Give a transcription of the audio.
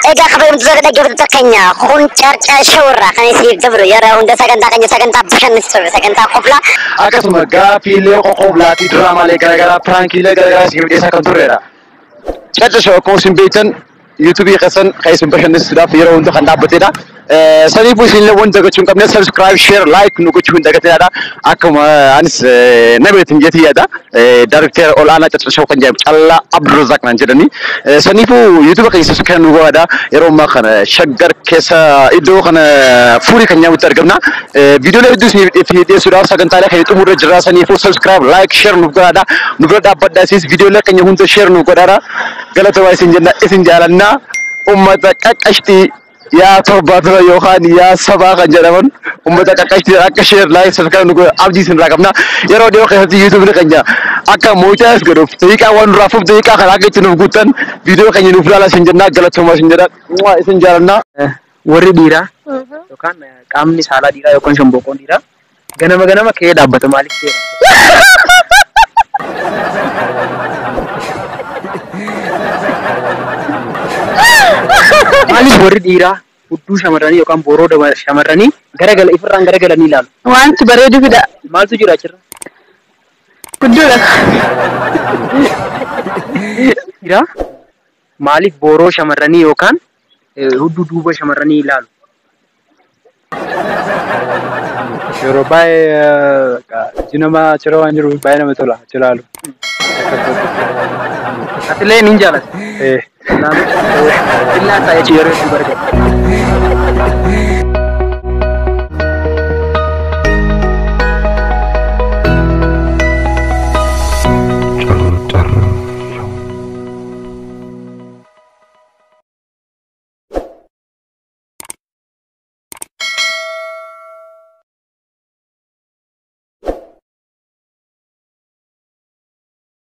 Egaa kabajamtoota dhaggeeffattoota keenya, kun Carcaa Showirraa kan isiniif dabru yeroo hunda sagantaa keenya, sagantaa bashannansiisuu, sagantaa qoflaa. Akkasuma gaaffiilee qoqqooblaatii, diraamaalee garaagaraa, piraankiilee garaagaraa isiniif dhiyeessaa kan turredha. Carcaa Show akkuma isin beektan yuutuubii keessan kan isin bashannansiisuudhaaf yeroo hunda kan dhaabbatedha. Saniifuu isinillee wanta gochuu hin qabne, subscribe, share, like nu gochuu hin dagatinadha. Akkuma anis na beektan jeetii yaada. Daarektera olaanaa Carcaa Show kan jedhamu Callaa Abdurrazaaq naan jedhani. Saniifuu yuutuuba keenya subscribe nu godhaadha. Yeroo ammaa kana Shaggar keessa iddoo kana furii kan nyaamutti argamna. Viidiyoolee hedduu isiniif dhiyeessuudhaaf sagantaalee keenya xumurra jirra. Saniifuu subscribe, like, share nuuf godhaadha. Nu bira dhaabbadhaa, isinis viidiyoolee keenya hunda share nuuf godhaadha. Galatooma isin jenna, isin jaalannaa. Uummata qaqqashtii yaa 70 yookaan yaa sabaa kan jedhaman uummata qaqqashtii akka share, like, subscribe nu godha abdii isin irraa qabna. Yeroo dhiyoo keessatti yuutuubni keenya akka mootaas godhuuf daqiiqaa waan nurraa fuuf daqiiqaa kana akka itti nuuf guuttan viidiyoo keenya nuuf ilaalaa isin jenna. Galatooma isin jedha, isin jaalannaa. Warri dhiiraa yookaan qaamni saalaa dhiiraa yookaan shomboqqoon dhiiraa ganama ganama ka'ee dhaabbata, maaliif ka'ee dhaabbata? Maaliif warri dhiiraa hudduu shamarranii yookaan boroo shamarranii garagala ifirraan garagalanii ilaalu? Wanti bareedu fida. Maaltu jira achirra? Hudduudha. Dhiiraa maaliif boroo shamarranii yookaan hudduu duuba shamarranii ilaalu? Yeroo baay'ee iji namaa achirra waan jiruuf baay'ee nama tola achi ilaalu. Atilee ni jaalatta? Eh. Illaa taa'ee yeroo hedduu barbaada.